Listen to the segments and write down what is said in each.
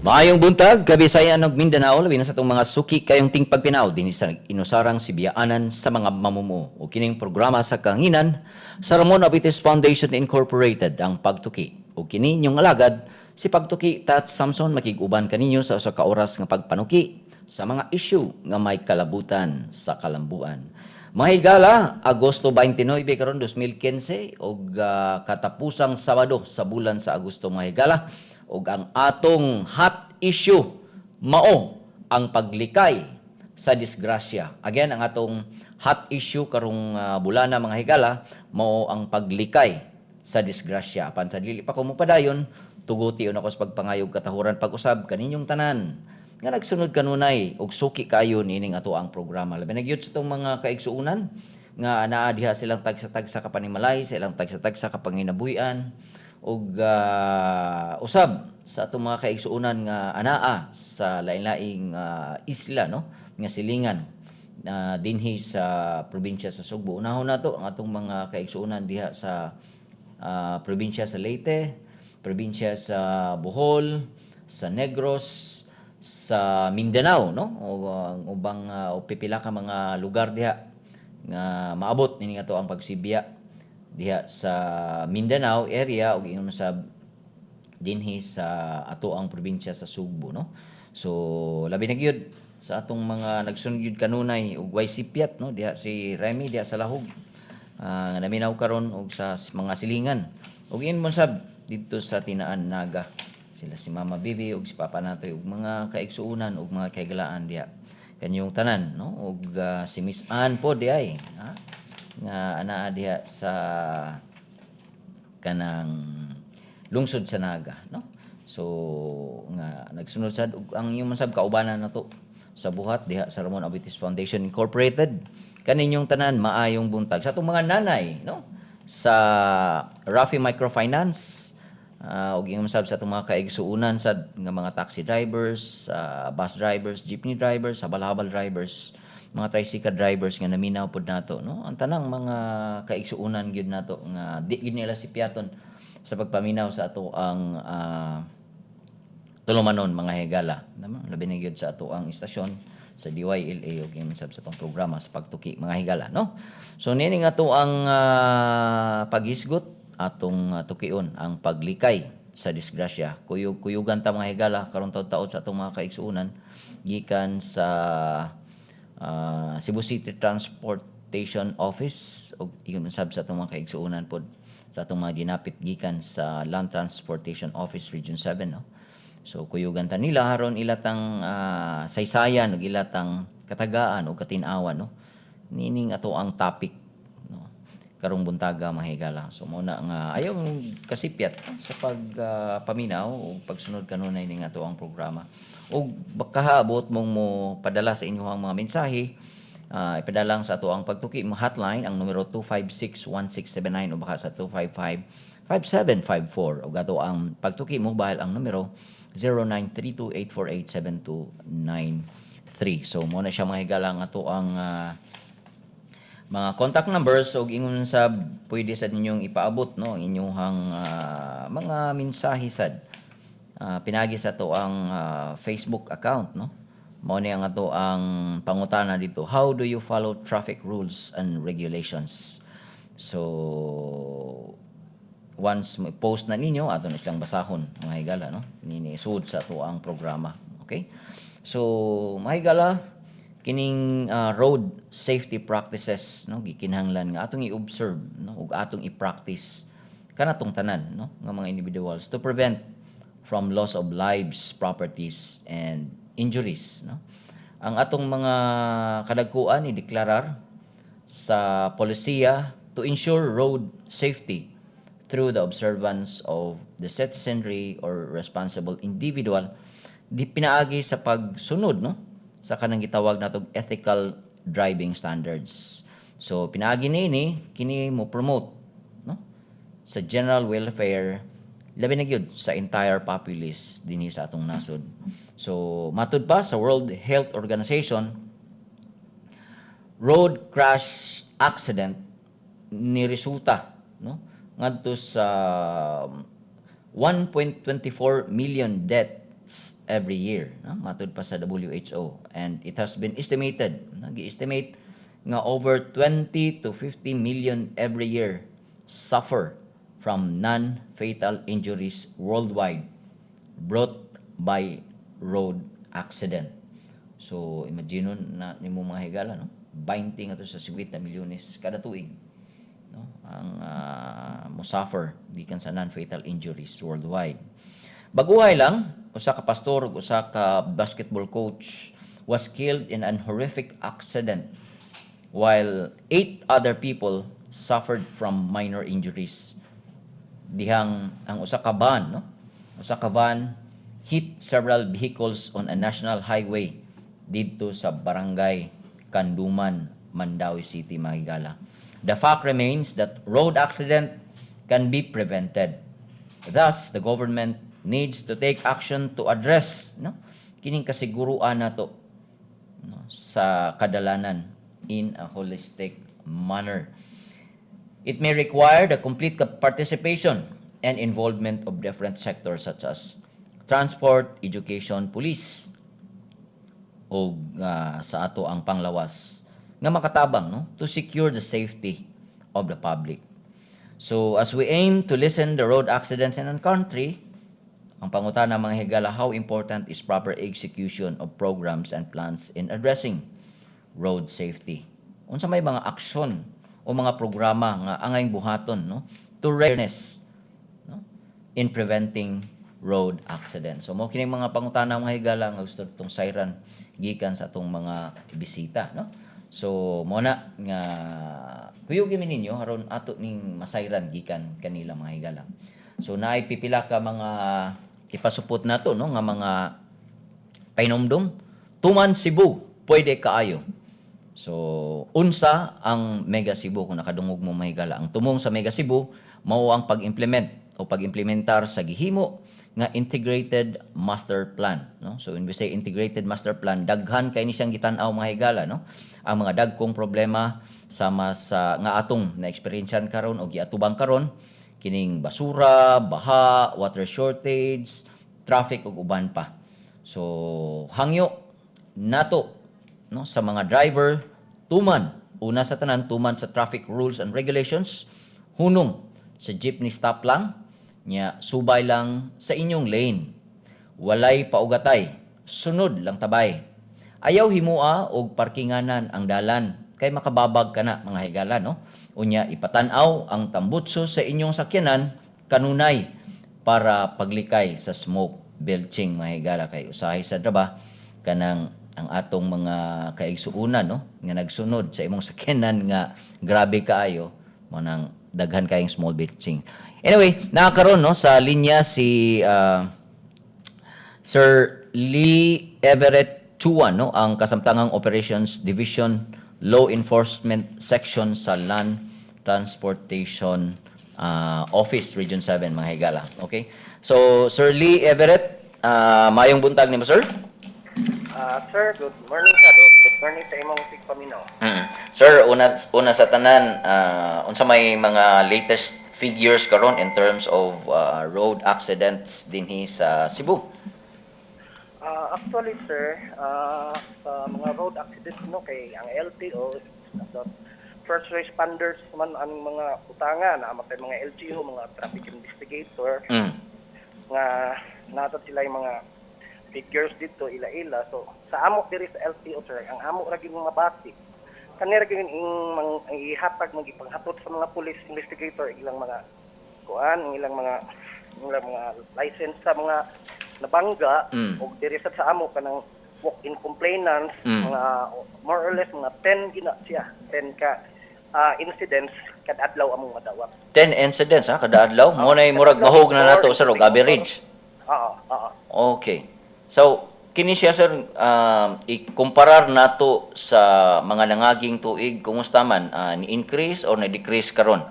Maayong buntag, Kabisayan ug Mindanao, labi na sa atong mga suki kayong tingpagpinaw dinhi sa inusarang sibiyaanan sa mga mamumuo. O kining programa sa kahanginan sa Ramon Aboitiz Foundation Incorporated, ang Pagtuki. O kini inyong alagad, si Pagtuki Tat Samson, makig-uban kaninyo sa usa ka oras nga pagpanuki sa mga issue nga may kalabutan sa kalambuan. Mga higala, Agosto 29 karon 2015 og katapusang Sabado sa bulan sa Agosto, mga higala, ug ang atong hot issue mao ang paglikay sa disgrasya. Again, ang atong hot issue karong bulana, mga higala, mao ang paglikay sa disgrasya. Apan sa dili pa ko mopadayon, tuguti ako sa pagpangayog katahuran pag-usab kaninyong tanan nga nagsunod kanunay og suki kayo niining ato ang programa. Labi na gyud sa atong mga kaigsuonan nga anaa diha silang tagsa-tagsa ka panimalay, sa ilang tagsa-tagsa ka panginabuhian, ug usab sa atong mga kaigsuonan nga anaa sa lain-laing isla, no, nga silingan na dinhi sa probinsya sa Sugbo. Unahon nato ang atong mga kaigsuonan diha sa probinsya sa Leyte, probinsya sa Bohol, sa Negros, sa Mindanao, no, o ang ubang o pipila ka mga lugar diha nga maabot nini ato ang pagsibya diha sa Mindanao area ug ingon sa dinhi sa ato ang probinsya sa Sugbo, no. So labi na gyud sa atong mga nagsunod gyud kanunay ug way sipyat, no, diha si Remy diha sa Lahug nga naminaw karon og sa mga silingan ug ingon mo sab didto sa Tinaan, Naga, sila si Mama Bibi ug si Papa Natoy ug mga kaigsuonan ug mga kahigalaan diha kanyong tanan, no, ug si Miss Ann po diay, ha, nga anaa diha sa kanang lungsod sa Naga, no. So nga nagsunod sad ug ang iyong man sab kaubanan nato sa buhat diha sa Ramon Aboitiz Foundation Incorporated. Kaninyong tanan, maayong buntag. Sa atong mga nanay, no, sa Rafi Microfinance, ug ingon sab sa atong mga kaigsuonan sad nga mga taxi drivers, bus drivers, jeepney drivers, habal-habal drivers, mga tricycle drivers nga naminaw pod nato, no. Ang tanang mga kaigsuonan gyud nato nga di gyud nila sipyaton sa pagpaminaw sa ato ang tulumanon, mga higala. Naman labi na gyud sa ato ang istasyon sa DYLA ug ingon sab sa atong programa sa Pagtuki, mga higala, no. So niini nga ato ang paghisgot, atong tukion ang paglikay sa disgrasya. Kuyog kuyugan ta, mga higala, karon taud-taod sa atong mga kaigsuonan gikan sa Cebu City Transportation Office ug ingon sab sa atong mga kaigsuonan pod sa atong mga dinapit gikan sa Land Transportation Office Region 7, no. So kuyugan ta nila aron ilatang saysayan ug ilatang katagaan ug katin-awan, no, nining ato ang topic, no, karong buntaga, mga higala. So mao na nga ayaw kasipyat sa pagpaminaw ug pagsunod kanunay ning ato ang programa. Ug baka buot mong mo padala sa inyong mga mensahe, ipadala lang sa ato ang Pagtuki mo hotline, ang numero 256-1679 o baka sa 255-5754 ug ato ang Pagtuki mobile, ang numero 0932-848-7293. So mao na siya, mga higala, ang ato ang mga contact numbers ug ingon sa pwede sa ninyong ipaabot, no, ang inyong mga mensahe sad pinagi sa ato ang Facebook account, no. Mao ni ang ato ang pangutana dito: how do you follow traffic rules and regulations? So once mo post na ninyo, ato na silang basahon, mga higala, no, nini sud sa ato ang programa. Okay, so mga higala, kining road safety practices, no, gikinahanglan nga atong i-observe, no, ug atong i-practice kanatong tanan, no, nga mga individuals to prevent from loss of lives, properties and injuries, no. Ang atong mga kadagkuan ni deklarar sa polisiya to ensure road safety through the observance of the citizenry or responsible individual di pinaagi sa pagsunod, no, sa kanang gitawag natog ethical driving standards. So pinaagi niini kini mo promote, no, sa general welfare, labi na gyud sa entire populace dinhi sa atong nasod. So matud pa sa World Health Organization, road crash accident ni resulta, no, ngadto sa 1.24 million death deaths every year, no? Matud pa sa WHO. And it has been estimated, no? Gi-estimate nga over 20 to 50 million every year suffer from non-fatal injuries worldwide brought by road accident. So imagine na nimo, mga higala, no? 20 ngadto sa 50 milyones kada tuig, no, ang musuffer gikan sa non-fatal injuries worldwide. Baguhay lang, usa ka pastor ug usa ka basketball coach was killed in an horrific accident while eight other people suffered from minor injuries dihang ang usa ka van, no, usa ka van hit several vehicles on a national highway didto sa Barangay Canduman, Mandaue City, mga higala. The fact remains that road accident can be prevented. Thus, the government needs to take action to address, no, kining kasiguruan nato, no, sa kadalanan in a holistic manner. It may require the complete participation and involvement of different sectors such as transport, education, police, o sa ato ang panglawas nga makatabang, no, to secure the safety of the public. So as we aim to lessen the road accidents in our country, ang pangutana, mga higala, how important is proper execution of programs and plans in addressing road safety? Unsa may mga aksyon o mga programa nga angayng buhaton, no, to awareness, no, in preventing road accidents? So mo kini mga pangutana, mga higala, nga gusto tong sayran gikan sa atong mga bisita, no? So mo na nga kuyugi mi ninyo aron ato ning masayran gikan kanila, mga higala. So naay pipila ka mga ipasupot nato, no, nga mga pahinumdum. Tuman Cebu, pwede kaayo. So, unsa ang Mega Cebu kung nakadungog mo, mga higala? Ang tumong sa Mega Cebu mao ang pag-implement o pag-implementar sa gihimo nga integrated master plan, no? So when we say integrated master plan, daghan kay ni siyang gitan-aw, mga higala, no? Ang mga dagkong problema sama sa nga atong na-experiencean karon o giatubang karon, kining basura, baha, water shortage, traffic ug uban pa. So hangyo nato, no, sa mga driver, tuman una sa tanan, tuman sa traffic rules and regulations, hunong sa jeepney stop lang nya, subay lang sa inyong lane, walay paugatay, sunod lang tabay. Ayaw himua og parkinganan ang dalan kay makababag ka na, mga higala, no? Unya ipatan-aw ang tambutso sa inyong sakyanan kanunay para paglikay sa smoke belching, mga higala, kay usahay sa ba kanang ang atong mga kaigsuonan, no, nga nagsunod sa imong sakyanan nga grabe kaayo mo nang daghan kayong smoke belching. Anyway, nakakaroon, no, sa linya si Sir Lee Everett Chua, no, ang kasamtangang Operations Division Law Enforcement Section sa Land Transportation Office Region 7, mga higala. Okay? So Sir Lee Everett, maayong buntag nimo, sir. Sir, good morning sa Good morning sa imong tigpaminaw. Sir, una una sa tanan, unsa may mga latest figures karon in terms of road accidents dinhi sa Cebu? Actually, sir, sa mga road accidents, no, kay ang LTO, the first responders man ang mga utanga na matay mga LTO, mga traffic investigator nga nata sila yung mga figures dito ila-ila. So sa amo diri sa LTO, sir, ang amo ra gyud mga base. Kanira gyud ing mang ihatag, magipanghatod sa mga police investigator ilang mga kuan, ang ilang mga license sa mga nabangga og diri sa amo kanang walk-in complainants, mga more or less mga 10 gina siya, 10 ka incidents kada adlaw among madawat. 10 incidents ha kada adlaw. Mo nay murag mahog na nato, sir, og average. Oo. Okay. So, kini siya, sir, ikumparar nato sa mga nangaging tuig, kumusta man, ni-increase or ni-decrease karon?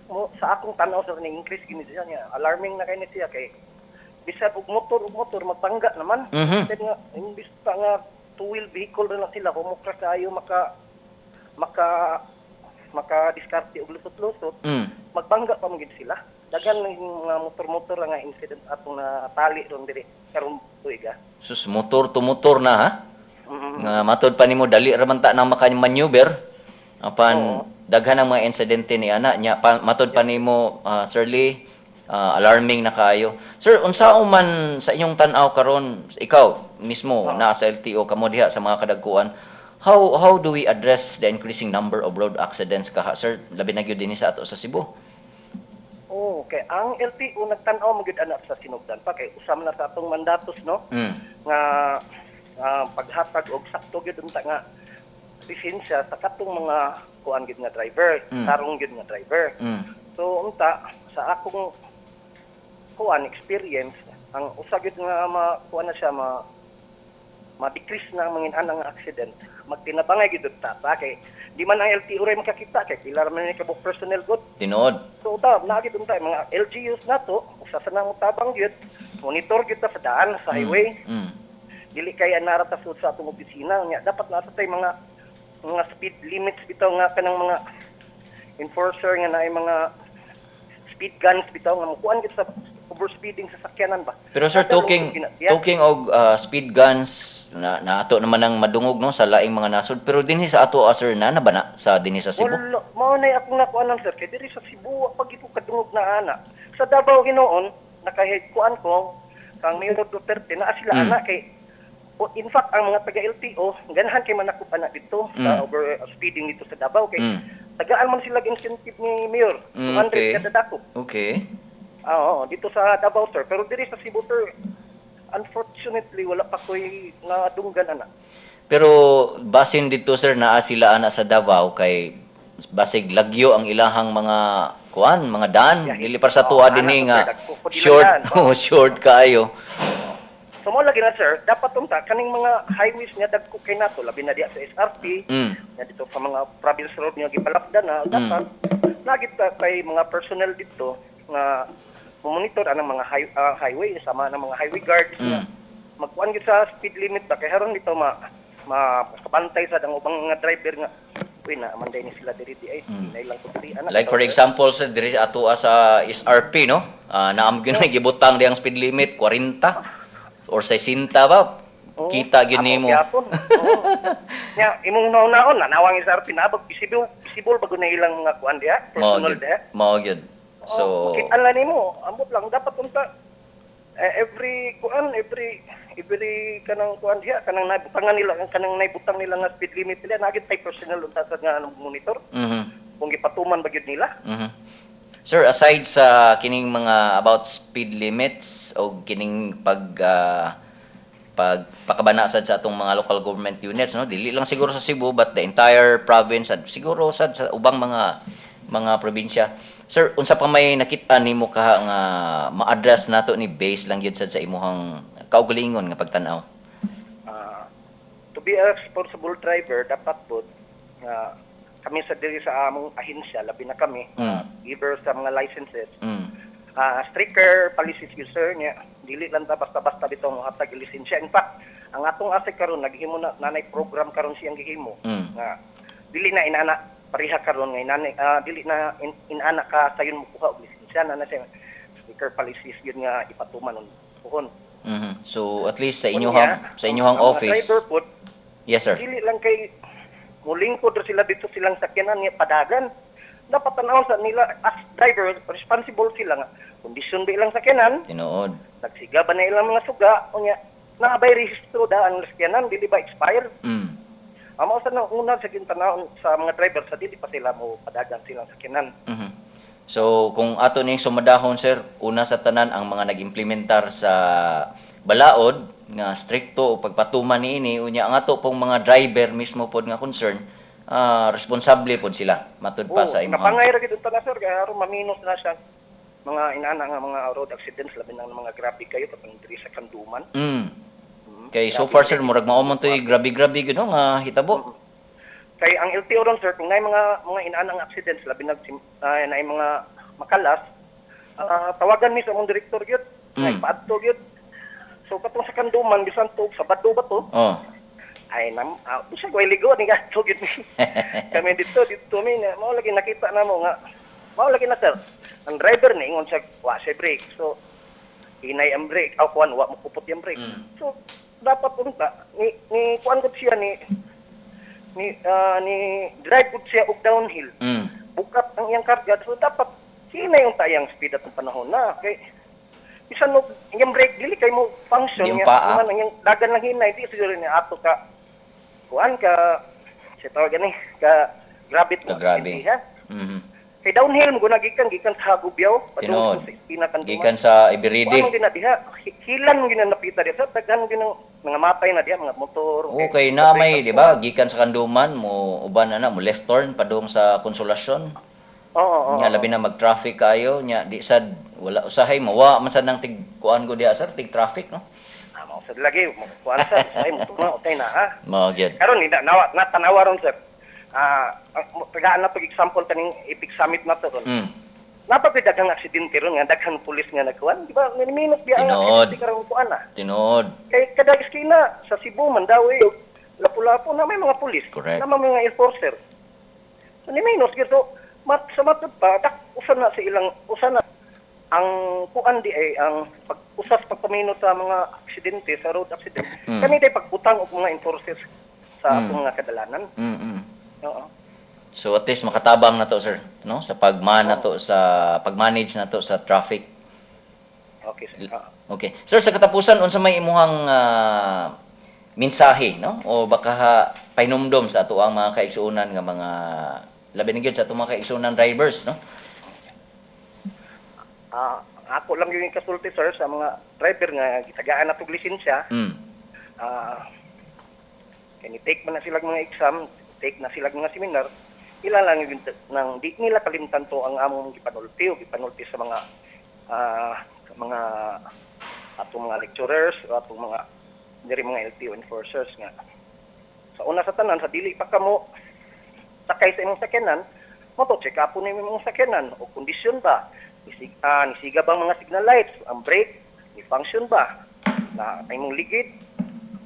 Mo sa akong tanaw, sir, ni increase gini siya niya. Alarming na kay ni siya kay bisag og motor magbangga naman. Kasi nga imbis pa nga two-wheel vehicle na lang sila, humukra kayo maka maka maka diskarte og lusot-lusot, magbangga pa man gid sila. Daghan ng mga motor-motor nga incident atong natali ron diri karon. tuig ah. Sus, motor to motor na ha. Mm. Nga matod pa nimo dali ra man ta nang maka-maneuver apan daghan ang mga insidente ni ana nya pa, matod pa nimo, Sir Lee, alarming na kaayo. Sir, unsaon man sa inyong tan-aw karon, ikaw mismo naa sa LTO kamo diha sa mga kadagkuan, how do we address the increasing number of road accidents kaha, sir, labi na gyud dinhi sa ato sa Cebu? Oo, kay ang LTO nagtan-aw man gyud ana sa sinugdan pa kay usam na sa atong mandatos, no, nga paghatag og sakto gyud unta nga lisensya sa katong mga kuan gyud nga driver, tarong gyud nga driver. So unta sa akong kuan experience, ang usa gyud nga ma kuan na siya, ma ma-decrease na ang mga inanang accident, magtinabangay gyud ta pa kay di man ang LTO ray makakita kay pila ra man ni kabuk personnel gud. Tinuod. So ta naa gyud unta mga LGUs nato, usa sa nang tabang gyud, monitor gyud ta sa daan, sa highway. Dili kay anara ta sud sa atong opisina nya, dapat naa tay mga speed limits bitaw nga kanang mga enforcer nga naay mga speed guns bitaw nga mukuan gyud sa overspeeding sa sakyanan ba. Pero sir, Kada lungsod. talking og speed guns na naato naman ang madungog, no, sa laing mga nasod, pero dinhi sa ato, sir, na na ba na sa dinhi sa Cebu? Wala, mao na akong nakuanan, sir, kay diri sa Cebu wa pag ito kadungog na ana. Sa Davao hinuon nakahigkuan ko kang Mayor Duterte naa sila ana kay o, in fact ang mga taga LTO ganahan kay manakop ana dito sa over speeding dito sa Davao kay tagaan man sila incentive ni Mayor, 200 kada dako. Ah, oo, dito sa Davao, sir, pero diri sa Cebu, sir, unfortunately wala pa ko'y nadunggan ana. Pero basin dito, sir, naa sila ana sa Davao kay basig lagyo ang ilahang mga kuan, mga daan, dili par sa tuwa Oh, dinhi ana, nga sir, dagko ko dila short yan. oh, short kaayo. So mo lagi na, sir, dapat unta kaning mga highways nga dagko kay nato, labi na diya sa SRP, nga dito sa mga province road nga gipalapdan na, dapat nagit ta kay mga personnel dito nga monitor anang mga highway sama ng mga highway guards nga magkuan gyud sa speed limit ba kay haron dito ma makabantay sa ang ubang mga driver nga uy na man ni sila diri di ay mm. lang ko diri ana. Like for example, sir, diri sa atoa sa SRP, no? Ah, naam gyud na gibutang diyang speed limit 40 or 60 ba? Oo. Kita gyud Ako nimo. gyapon. Oo. Nya imong naon nanawang SRP na bag visible visible bago na ilang mga kuan diha, Mao personal gyud. diha. Mao gyud. So, oh, makita lang nimo, ambot lang dapat unta every kuan, every kanang kuan diha, kanang naibutangan nila, kanang naibutang nila nga speed limit nila, nagit tay personal unta sa nga anong monitor kung gipatuman ba gyud nila. Sir, aside sa kining mga about speed limits o kining pagpakabana sad sa atong mga local government units, no, dili lang siguro sa Cebu but the entire province at siguro sad sa ubang mga probinsya. Sir, unsa pa may nakita nimo kaha nga ma-address nato ni base lang gyud sad sa imuhang kaugalingon nga pagtan-aw? Ah, to be a responsible driver, dapat po nga kami sa diri sa among ahensya, labi na kami, giver sa mga licenses, stricter policies user niya, dili lang ta basta-basta bitaw mo hatag og lisensya. In fact, ang atong ASEC karon naghimo na nanay program karon siyang gihimo nga dili na inana pareha karon nga inana, dili na inana ka sayon mo kuha og lisensya na na siya stricter policies yun nga ipatuman nun puhon. So at least sa Unya, inyuhang sa inyuhang ang mga office. driver pod, Yes, sir. dili lang kay mulingkod ra sila dito silang sakyanan niya padagan. Dapat tan-awon sa nila as driver, responsible sila nga kondisyon ba ilang sakyanan, Tinuod. nagsiga ba na ilang mga suga, unya naa bay rehistro da ang sakyanan, dili ba expire. Amo sa nang una sa gintanawon sa mga driver sa dili pa sila mo padagan silang sakyanan. So kung ato ning sumadahon, sir, una sa tanan ang mga nag-implementar sa balaod nga strikto o pagpatuman niini, unya ang ato pong mga driver mismo pod nga concern, responsable pod sila matud pa sa imong Napangay ra gid unta na, sir, kay aron maminos na siya mga inana nga mga road accidents, labi na ang mga grabe kayo katong diri sa Kanduman. Kay so far, sir, murag mao man to'y grabe-grabe gyud, no, nga hitabo. Kay ang LTO ron, sir, kung naay mga inaanang accidents, labi nag naay mga makalas, tawagan mi sa among direktor gyud, mm. Ipaadto gyud. So katong sa Kanduman bisan tuog Sabado ba to? Ay nam bisag way ligo ni gadto gyud mi. Kami dito dito mi na mao lagi nakita namo nga mao lagi na, sir. Ang driver ni ingon siya wa siya brake. So Hinay ang brake, aw kuan, wa mo kupot yung brake. So dapat unta ni ni kuan gud siya ni ni ah, ni drive gud siya og downhill. Bukat ang iyang karga, so dapat hinay unta iyang speed atong panahon na kay bisan og iyang brake dili kay mo function. Di yung niya paa. Man ang iyang dagan lang hinay, di siguro ni ato ka kuan ka siya tawag gani ka grabe Ka grabe. Ha, kay downhill mo guna gikan gikan sa Hagubyaw Tinuod. padung sa Espina Kanduman. Gikan sa Eveready. Kuan mo gina diha, hilan mo gina napita diha, sa daghan mo ginang mga matay na diha, mga motor. Okay na may, di ba? Gikan sa Kanduman mo uban na na mo left turn padung sa Konsolasyon. Oo, oo. Nya labi na mag-traffic kayo, nya di sad wala usahay mawa man sad nang tig kuan ko diha, sir, tig traffic, no. Ah, mao sad lagi mo kuan sa ay mo na okay na ha. Mao gyud. Karon ni nawa natanawa ron, sir. Ah, tagaan na pag example kaning Epic Summit na to ron. Napagay daghang aksidente ron nga daghang pulis nga nagkuan, di ba? Minus biya ang Tinuod. aksidente karon kuan na. Tinuod. Kay kada eskina sa Cebu, Mandaue, Lapu-Lapu na may mga pulis. Correct. Na may mga enforcer. So ni minus gito mat sa matud pa dak usa na sa ilang usa na ang kuan di ay ang pag usas pagpamino sa mga aksidente, sa road accident, kani day pagbutang og mga enforcers sa atong mga kadalanan. Oo. So at least makatabang na to, sir, no, sa pagman na to sa pag-manage na to sa traffic. Okay, sir. Ah. Okay. Sir, sa katapusan, unsa may imuhang mensahe, no? O baka ha, pahinumdom sa ato ang mga kaigsuonan nga mga labi na gyud sa atong mga kaigsuonan drivers, no? Ah, ako lang yung kasulti, sir, sa mga driver nga gitagaan na tog lisensya. Kay ni take man na sila mga exam, take na sila mga seminar, ila lang yung nang di nila kalimtan to ang among gipanulti o gipanulti sa mga sa mga atong mga lecturers o atong mga diri mga LTO enforcers nga sa una sa tanan, sa dili pa kamo sakay sa imong sakyanan, mo to check up ni imong sakyanan o kondisyon ba nisiga bang mga signal lights, ang brake ni function ba na, ang imong ligid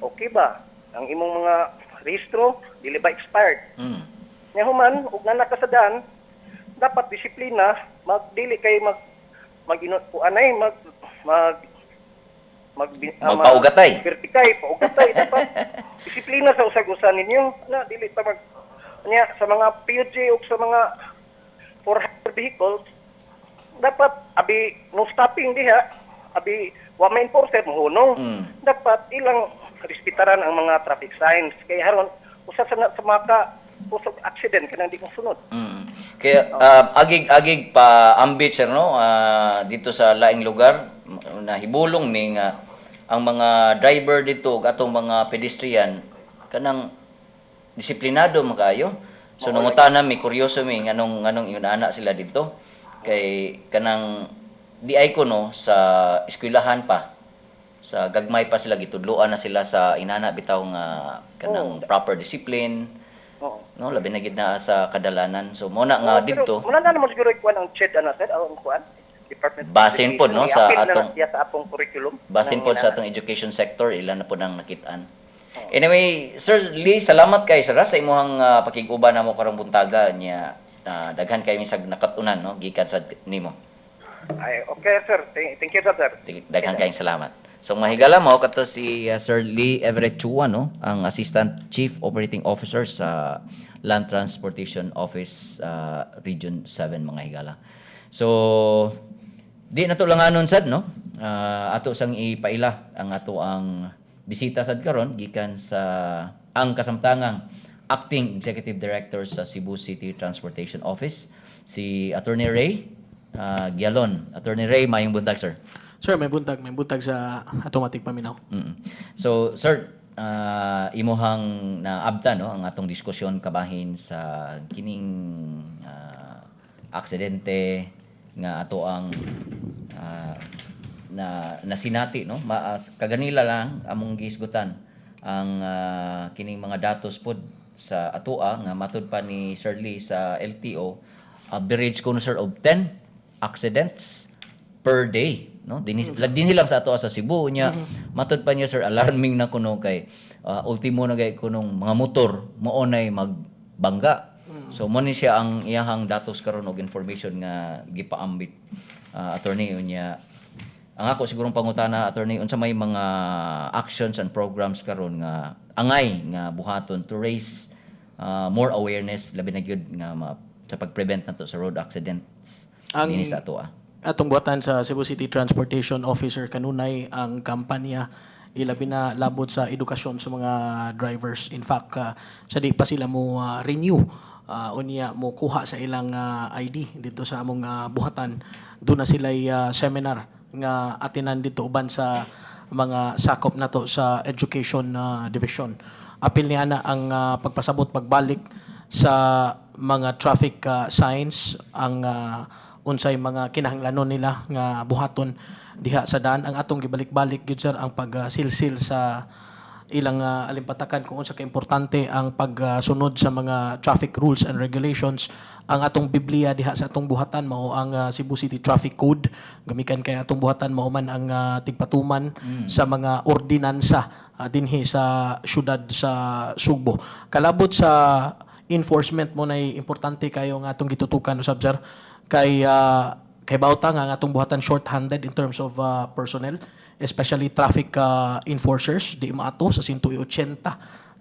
okay ba, ang imong mga rehistro dili ba expired. Nya human ug naa ka sa daan, dapat disiplina, magdili kay mag mag kuanay mag mag mag Magpaugatay. Vertikay, paugatay. Dapat disiplina sa usag-usa ninyo na dili ta mag nya sa mga PUJ o sa mga for hire vehicles, dapat abi no stopping diha, abi wa may enforcer mohunong. Dapat ilang respetaran ang mga traffic signs kay haron usa sa sa maka usog accident kanang di kong sunod. Kaya agig-agig pa ambit, sir, no, dito sa laing lugar nahibulong mi nga ang mga driver dito ug atong mga pedestrian kanang disiplinado man kaayo. So nangutana mi, kuryoso mi nganong nganong ingon ana sila dito kay kanang di ay ko, no, sa eskwelahan pa, sa gagmay pa sila gitudloan na sila sa inana bitaw nga kanang proper discipline, no, labi na gid na sa kadalanan. So mo na nga Oo, pero didto. Muna na naman siguro ikuan ang CHED ana, sir, ang kuan Department of Basin pod, no, Education. sa I-appeal na atong lang siya sa atong curriculum. Basin Nang pod sa inana. atong education sector, ilan na po nang nakitaan. Anyway, Sir Lee, salamat kay sir sa imuhang pakig-uban namo karong buntaga niya. Daghan kay misag nakatunan, no, gikan sa nimo. Ay, okay, sir. Thank you, sir. Daghan kayong salamat. So mahigala mo kato si Sir Lee Everett Chua, no, ang Assistant Chief Operating Officer sa Land Transportation Office Region 7, mga higala. So di na to lang anon sad, no. Ato sang ipaila ang ato ang bisita sad karon gikan sa ang kasamtangang Acting Executive Director sa Cebu City Transportation Office, si Attorney Ray Gialon. Attorney Ray, maayong buntag, sir. Sir, may buntag sa automatic paminaw. So, sir, imuhang naabta, no, ang atong diskusyon kabahin sa kining aksidente nga ato ang na nasinati, no, maas kaganila lang among gihisgutan ang kining mga datos pod sa atoa nga matud pa ni Sir Lee sa LTO, average kuno, sir, of 10 accidents per day, no, dinhi dinhi lang sa atoa sa Cebu. Nya matud pa niya, sir, alarming na kuno kay ultimo na kay kunong mga motor mao nay magbangga. So mo ni siya ang iyahang datos karon og information nga gipaambit, attorney. Unya Ang ako sigurong pangutana, attorney, unsa may mga actions and programs karon nga angay nga buhaton to raise more awareness, labi na gyud nga sa pag-prevent nato sa road accidents dinhi sa ato ah? Atong buhatan sa Cebu City Transportation Officer, kanunay ang kampanya, ilabi na labot sa edukasyon sa mga drivers. In fact, sa di pa sila mo renew unya mo kuha sa ilang ID dito sa among buhatan, doon na sila seminar nga atinan dito uban sa mga sakop nato sa education division. Apil ni ana ang pagpasabot, pagbalik sa mga traffic signs, ang unsay mga kinahanglanon nila nga buhaton diha sa daan. Ang atong gibalik-balik gyud, sir, ang pagsilsil sa ilang alimpatakan kung unsa ka importante ang pagsunod sa mga traffic rules and regulations. Ang atong biblia diha sa atong buhatan mao ang Cebu City Traffic Code. Gamikan kay atong buhatan, mao man ang tigpatuman sa mga ordinansa dinhi sa syudad sa Sugbo. Kalabot sa enforcement mo nay importante kayo nga atong gitutukan usab, sir, kay kay bawta nga ang atong buhatan short-handed in terms of personnel, especially traffic enforcers. Di maato sa 180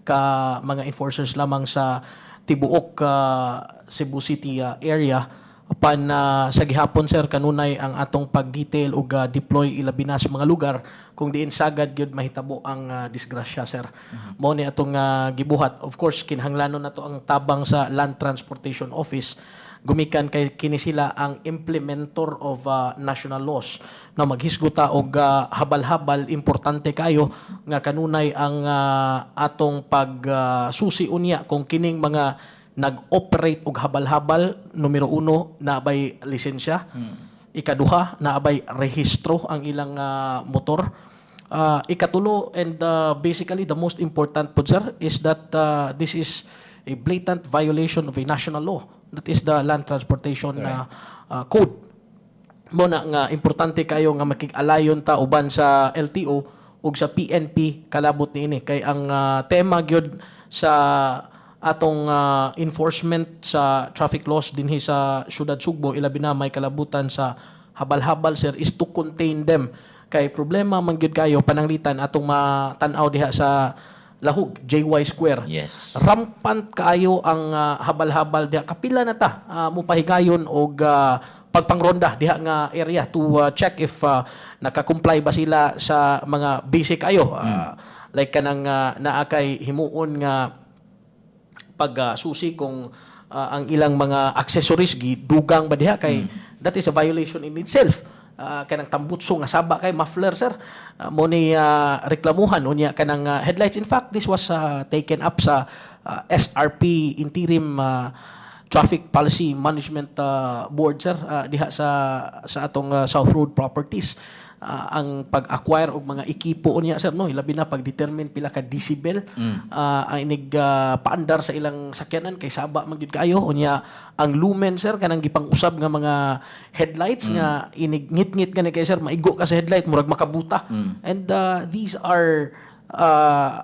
ka mga enforcers lamang sa tibuok Cebu City area. Pan sa gihapon, sir, kanunay ang atong pag-detail ug deploy, ilabi na sa mga lugar kung diin sagad gyud mahitabo ang disgrasya, sir. Mao ni atong gibuhat. Of course, kinahanglanon nato ang tabang sa Land Transportation Office gumikan kay kini sila ang implementor of national laws na maghisguta og habal-habal. Importante kayo nga kanunay ang atong pag susi unya kung kining mga nag-operate og habal-habal, numero uno, naa bay lisensya? Ikaduha, naa bay rehistro ang ilang motor? Ikatulo and basically the most important po, sir, is that this is a blatant violation of a national law, that is the Land Transportation Code. Mo na nga importante kayo nga makig-alayon ta uban sa LTO ug sa PNP kalabot niini, kay ang tema gyud sa atong enforcement sa traffic laws dinhi sa syudad Sugbo, ilabi na may kalabutan sa habal-habal, sir, is to contain them, kay problema man gyud kayo pananglitan atong matan-aw diha sa Lahug, JY Square. Rampant kaayo ang habal-habal diha. Kapila na ta mopahigayon og pagpangronda diha nga area to check if naka-comply ba sila sa mga basic ayo. Like kanang naa kay himuon nga pag susi kung ang ilang mga accessories gidugang ba diha, kay that is a violation in itself. Kanang tambutso nga saba kay muffler, sir, mo ni reklamuhan unya kanang headlights. In fact, this was taken up sa SRP interim Traffic Policy Management Board, sir, diha sa atong South Road Properties. Ang pag-acquire og mga ekipo niya, sir, no, ilabi na pag-determine pila ka decibel ang inig paandar sa ilang sakyanan, kay saba man gyud kaayo. Unya ang lumen, sir, kanang gipang-usab nga mga headlights nga inig ngit-ngit gani kay, sir, maigo ka sa headlight, murag makabuta. And these are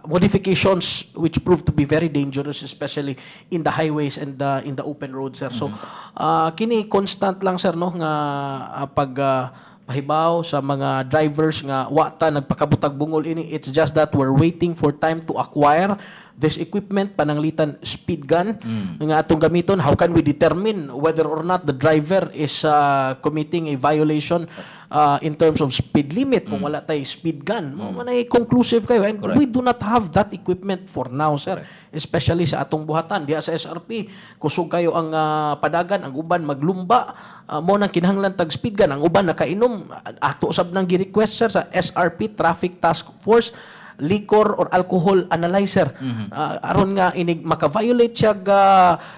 modifications which prove to be very dangerous, especially in the highways and in the open roads, sir. So kini constant lang, sir, no, nga pag pahibaw sa mga drivers nga wa ta nagpakabutag bungol ini. It's just that we're waiting for time to acquire this equipment, pananglitan speed gun nga atong gamiton. How can we determine whether or not the driver is committing a violation in terms of speed limit kung wala tay speed gun? Mao man ay conclusive kayo and Correct. We do not have that equipment for now, sir, especially sa atong buhatan diha sa SRP. Kusog kayo ang padagan, ang uban maglumba. Mo nang kinahanglan tag speed gun. Ang uban nakainom. Ato sab nang gi-request, sir, sa SRP Traffic Task Force liquor or alcohol analyzer. Aron nga inig maka-violate siya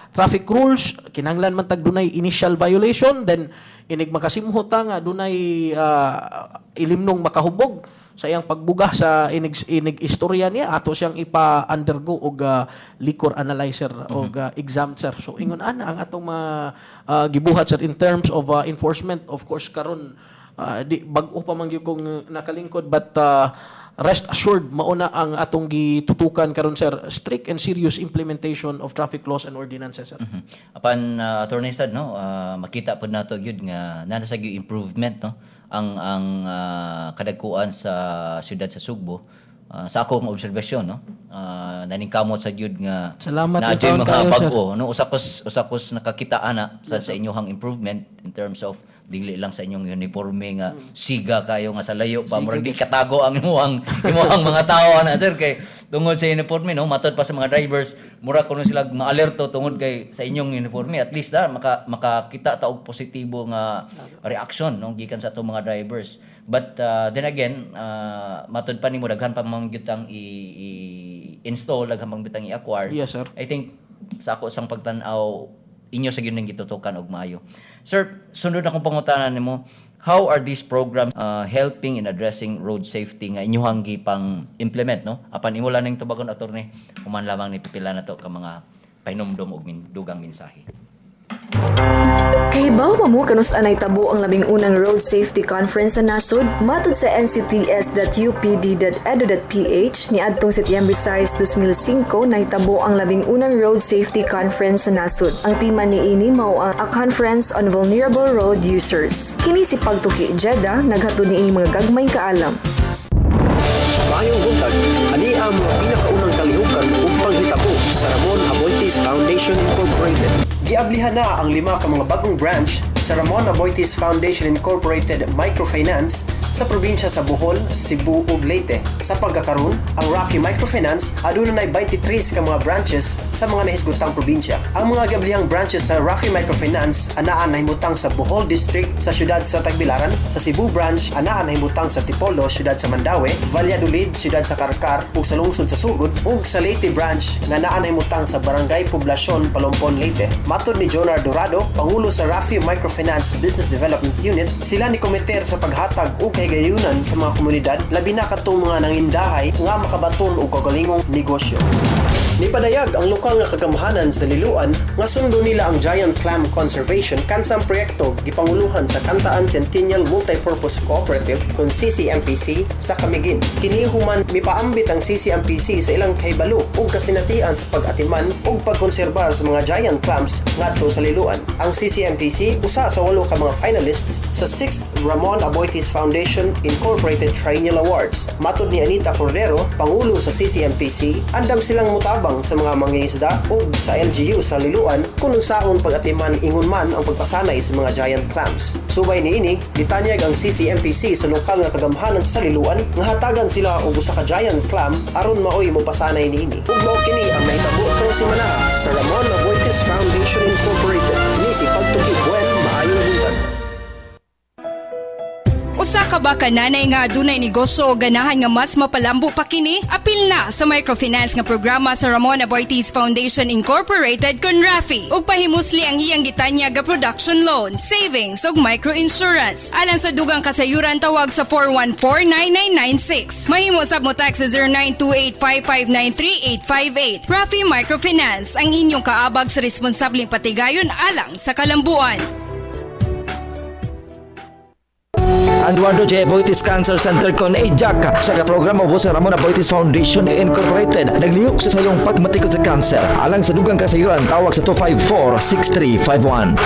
traffic rules, kinahanglan man tag dunay initial violation, then inig makasimhot ta nga dunay ilimnong makahubog sa iyang pagbuga sa inig inig istorya niya, ato siyang ipa-undergo og liquor analyzer og exam, sir. So ingon ana ang atong mga gibuhat, sir, in terms of enforcement. Of course, karon di bag-o pa man gyud kong nakalingkod, but rest assured, mauna ang atong gitutukan karon, sir, strict and serious implementation of traffic laws and ordinances, sir. Apan attorney sad, no, makita pod nato gyud nga naa sa gyud improvement, no. Ang kadagkuan sa siyudad sa Sugbo, sa akong obserbasyon, no, naningkamot sa gyud nga Salamat naa taon mga kayo, sir. bag-o, no, usa kos nakakita ana sa inyong improvement in terms of dili lang sa inyong uniforme nga siga kayo nga sa layo pa, murag di katago ang imuhang mga tao ana, sir, kay tungod sa uniforme, no. Matod pa sa mga drivers, mura kuno sila maalerto tungod kay sa inyong uniforme. At least da makakita ta og positibo nga reaction, no, gikan sa atong mga drivers. But then again, matod pa nimo, daghan pa man gyud tang i-install, daghan pang bitang i-acquire. Yes, sir. I think sa ako sang pagtan-aw, inyo sa gyud nang gitutukan og maayo. Sir, sunod akong pangutana nimo, how are these programs helping in addressing road safety nga inyuhang gipang implement, no? Apan imo lang ning tubagon, attorney, human lamang ni pipila na to ka mga pahinumdom og dugang mensahe. Kahibaw ba mo kanus-a nahitabo ang 11ng Road Safety Conference sa nasod? Matud sa ncts.upd.edu.ph, niadtong Setyembre 6, 2005 nahitabo ang 11ng Road Safety Conference sa nasod. Ang tema niini mao ang A Conference on Vulnerable Road Users. Kini si Pagtuki Jeddah, naghatod niini mga gagmayng kaalam. Maayong buntag, ani ang mga pinakaunang kalihukan ug panghitabo sa Ramon Aboitiz Foundation Incorporated. Giablihan na ang lima ka mga bagong branch sa Ramon Aboitiz Foundation Incorporated Microfinance sa probinsya sa Bohol, Cebu ug Leyte. Sa pagkakaron, ang Rafi Microfinance aduna nay 23 ka mga branches sa mga nahisgutang probinsya. Ang mga giablihang branches sa Rafi Microfinance anaa nahimutang sa Bohol District sa siyudad sa Tagbilaran, sa Cebu branch anaa nahimutang sa Tipolo, siyudad sa Mandaue, Valladolid, siyudad sa Carcar ug sa lungsod sa Sugod, ug sa Leyte branch nga naa nahimutang sa Barangay Poblacion, Palompon, Leyte. Matod ni Jonar Dorado, pangulo sa Rafi Microfinance Business Development Unit, sila ni komiter sa paghatag og kahigayunan sa mga komunidad, labi na katong mga nangindahay nga makabaton og kaugalingong negosyo. Nipadayag ang lokal nga kagamhanan sa Liloan nga sundo nila ang Giant Clam Conservation kansang proyekto gipanguluhan sa Kantaan Centennial Multipurpose Cooperative kon CCMPC sa Camiguin. Kini human mipaambit ang CCMPC sa ilang kahibalo ug kasinatian sa pag-atiman ug pagkonserbar sa mga giant clams ngadto sa Liloan. Ang CCMPC usa sa walo ka mga finalists sa 6th Ramon Aboitiz Foundation Incorporated Triennial Awards. Matod ni Anita Cordero, pangulo sa CCMPC, andam silang mutabang sa mga mangingisda ug sa LGU sa Liloan kung unsaon pag-atiman ingon man ang pagpasanay sa mga giant clams. Subay niini, gitanyag ang CCMPC sa lokal nga kagamhanan sa Liloan nga hatagan sila og usa ka giant clam aron maoy mopasanay niini. Ug mao kini ang nahitabo karong semana sa Ramon Aboitiz Foundation Incorporated. Kini si Pagtuki Buen, maayong buntag. Usa ka ba ka nanay nga adunay negosyo o ganahan nga mas mapalambo pa kini? Apil na sa microfinance nga programa sa Ramon Aboitiz Foundation Incorporated kon RAFI ug pahimusli ang iyang gitanyag nga production loan, savings ug microinsurance. Alang sa dugang kasayuran, tawag sa 414-9996. Mahimo sab mo text sa 0928-559-3858. RAFI Microfinance, ang inyong kaabag sa responsableng patigayon alang sa kalambuan. Ang Eduardo J. Aboitiz Cancer Center kon AJAC sa ka programa sa Ramon Aboitiz Foundation Incorporated naglihok sa sayong pagmatikod sa cancer. Alang sa dugang kasayuran, tawag sa 254-6351.